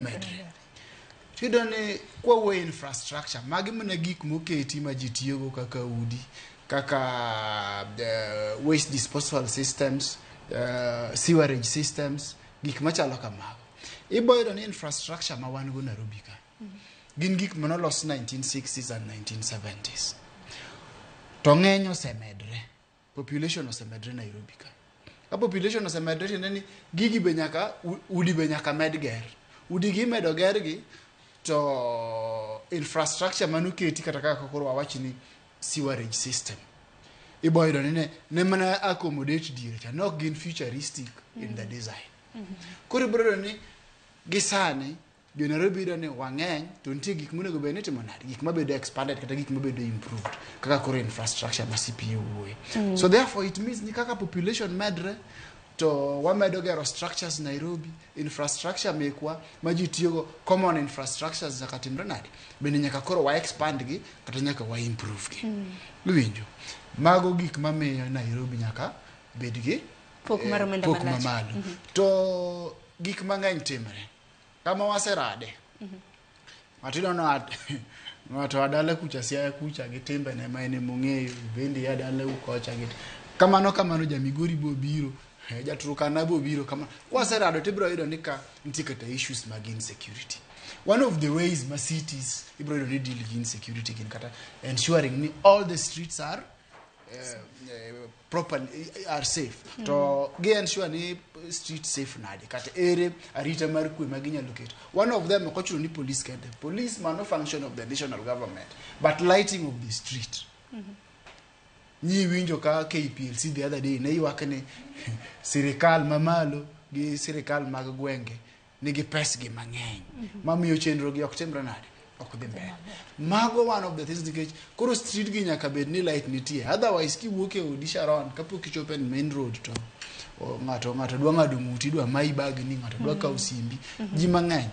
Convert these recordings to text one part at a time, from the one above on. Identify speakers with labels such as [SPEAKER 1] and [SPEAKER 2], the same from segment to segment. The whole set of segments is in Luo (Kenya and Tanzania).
[SPEAKER 1] Medre. Tiyudo ni kwawuoyo infrastructure, magi mana gik moketi ma ji tiyogo kaka udi, kaka waste disposal systems, sewerage systems, gik machalo kamago. Ibo yudo ni infrastructure ma wan go Nairobi ka, gin gik manolos 1960s and 1970s. To ng'eny osemedre. Population osemedre Nairobi ka. Ka population osemedre tiende ni gigi be nyaka udi be nyaka med ger. Udi gi imedo ger gi to infrastructure manoketi kata kaka koro wawach ni sewerage system. Ibo yudo ni ne mana accommodate diere cha, ne ok gin futuristic in the design. Koro ibiro yudo ni gi sani jo Nairobi yudo ni wang'eny to nitie gik monego bed ni itimo nade, gik mabedo expanded kata gik mabedo improved kaka koro infrastructure ma CPA wuoye. So therefore it means ni kaka population medre to wamedo gero structures Nairobi, infrastructure mekwa ma ji tiyogo, common infrastructures nyaka timre nade, bende nyaka koro wa expand gi kata nyaka wa improve gi. Iwinjo? Mago gik mamiyo Nairobi nyaka bed gi
[SPEAKER 2] pok mar omenda
[SPEAKER 1] pok
[SPEAKER 2] malach.
[SPEAKER 1] Mamalo. To gik mang'eny timre. Kama waserade. Ng'ato iyudo ng'ato a dala kucha Siaya kucha gi timbene ma en emong'eyo, bende ya dalau kocha gi kamano kamano ja Migori bobiro, ja Turkana bobiro kamano. Kwaserado tibiro yudo ni ka nitie kata issues mag insecurity. One of the ways ma cities ibiro yudo ni deal gi insecurity gin kata ensuring ni all the streets are properly are safe. To gi ensure ni street safe nade, kata ere arita mar kwe ma ginyalo keto. One of them ok ochuno ni police kende. Police mano function of the national government, but lighting of the street. Nyi winjo ka KPLC the other day ne ywak ni sirikal mamalo gi sirikal mag gwenge nigi pesgi mang'eny mamiyo chenro gi ok timre nade, ok dhi mbele. Mago one of the things nikech koro street gi nyaka bed ni light nitie, otherwise kiwuok e odi Sharon kapok ichopo e main road to ng'ato dwa ng'ado ng'uti, idwa mayi bagni, ng'ato dwa kawo simbi, ji mang'eny.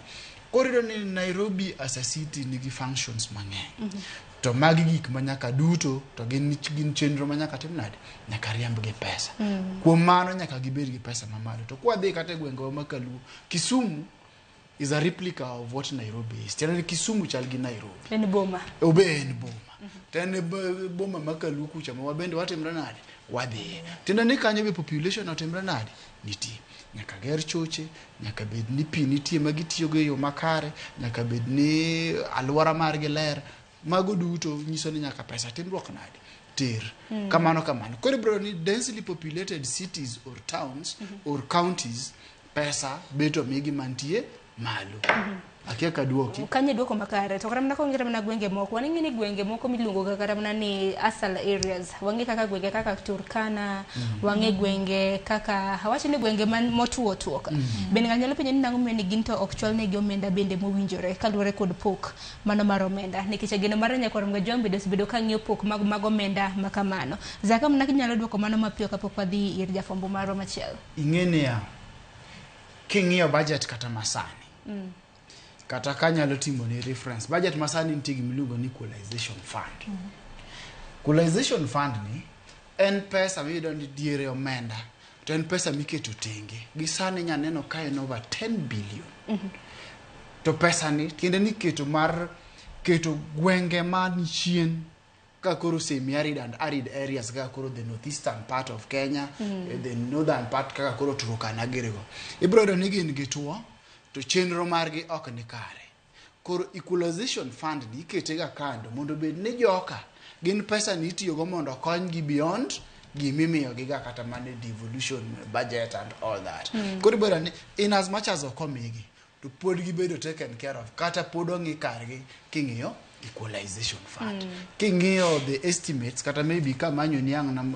[SPEAKER 1] Koro iyudo ni Nairobi as a city nigi functions mang'eny. To magi gik ma nyaka duto to gin chenro ma nyaka tim nade, nyaka riemb gi pesa. Kuom mano nyaka gibed gi pesa mamalo. To kwadhi kata e gwengewa ma Kaluo, Kisumu is a replica of what Nairobi is. Tiende ni Kisumu chal gi Nairobi.
[SPEAKER 2] En boma.
[SPEAKER 1] Obe en boma. To en boma ma Kaluo kucha ma wabende watimre nade? Wadhiye. Tiende ni kanyo be population otimre nade? Nitie. Nyaka ger choche, nyaka bed ni pi nitie ma gitiyogo e yo makare, nyaka bed ni alwora margi ler. Mago duto nyiso ni nyaka pesa timruok nade? Ter. Kamano kamano. Koro ibiro ni densely populated cities or towns or counties, pesa beto migi mantie malo. Akia ka duoki.
[SPEAKER 2] Kanyo duoko makare. To kata mana kong'i kata mana gwenge moko, waning'e ni gwenge moko miluongo ga kata mana ni asal areas. Wang'e kaka gwenge kaka Turkana, wang'e gwenge kaka, awacho ni gwenge man motuo tuo ka. Bende ng'ato nyalo penjo ni nang'o momiyo ni gin to ok chwal negi omenda bende mowinjore kaluwore kod pok mano mar omenda. Nikech geno mar nyakwar Mgajwang' bende osebedo ka ng'iyo pok mag omenda ma kamano. Zaka mana kinyalo duoko mano mapiyo kapok wadhi ir jafwambo marwa machielo.
[SPEAKER 1] Ing'e niya, king'iyo budget kata masani, kata kanyalo timo ni reference, budget masani nitie gima iluongo ni equalization fund. Equalization fund ni en pesa miyudo ni diere omenda, to en pesa miketo tenge. Gi sani inya neno ka en over 10 billion. To pesa ni tiende ni keto mar keto gwenge man chien ka koro semi arid and arid areas kaka koro the northeastern part of Kenya, the northern part kaka koro Turkana girigo. Ibiro yudo ni gin gi tuo to chenro margi ok ni kare. Koro equalization fund ni ikete ga kando mondo obed ni joka gin pesa ni itiyogo mondo okonygi beyond gimimiyogi ga kata mana devolution budget and all that. Koro ibiro yudo ni in as much as ok omigi to pod gibedo taken care of kata pod ong'i kargi king'iyo equalization fund. King'iyo the estimates kata maybe kamanyo ni ang'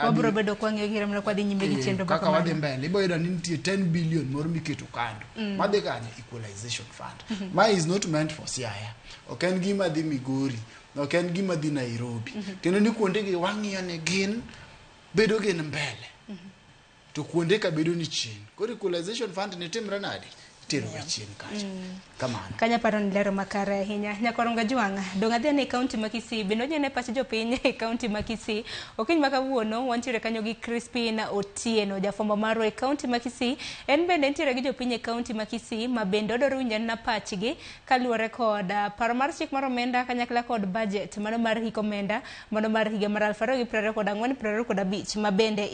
[SPEAKER 2] Wabiro bedo kwang'iyo gi mana kwadhi nyime gi chenro
[SPEAKER 1] kaka
[SPEAKER 2] makamano.
[SPEAKER 1] Wadhi mbele ibiro yudo ni nitie 10 billion moro miketo kando madhi kanye equalization fund. Ma is not meant for Siaya, ok en gima dhi Migori, ok en gima dhi Nairobi. Kendo ni kuondegi wang'iyo ni gin bedo gin mbele to kuonde ka bedo ni chien. Koro equalization fund ni timre nade? tero ga chien kacha. Kamano.
[SPEAKER 2] Kanya paro ni lero makare ahinya. Nyakoronga Jwang', dong' adhi ane e kaunti ma Kisii, bende ojene pach jopiny e kaunti ma Kisii. Okinyi ma kawuono wantiere kanyo gi Crispin Otieno, jafwambo marwa e kaunti ma Kisii. En bende entiere gi jopiny e kaunti ma Kisii ma bende odwaro winjo anena pachgi kaluwore kod paro mar chik mar omenda kanyakla kod budget mano mar hik omenda mano mar higa mar 2024-2025 ma bende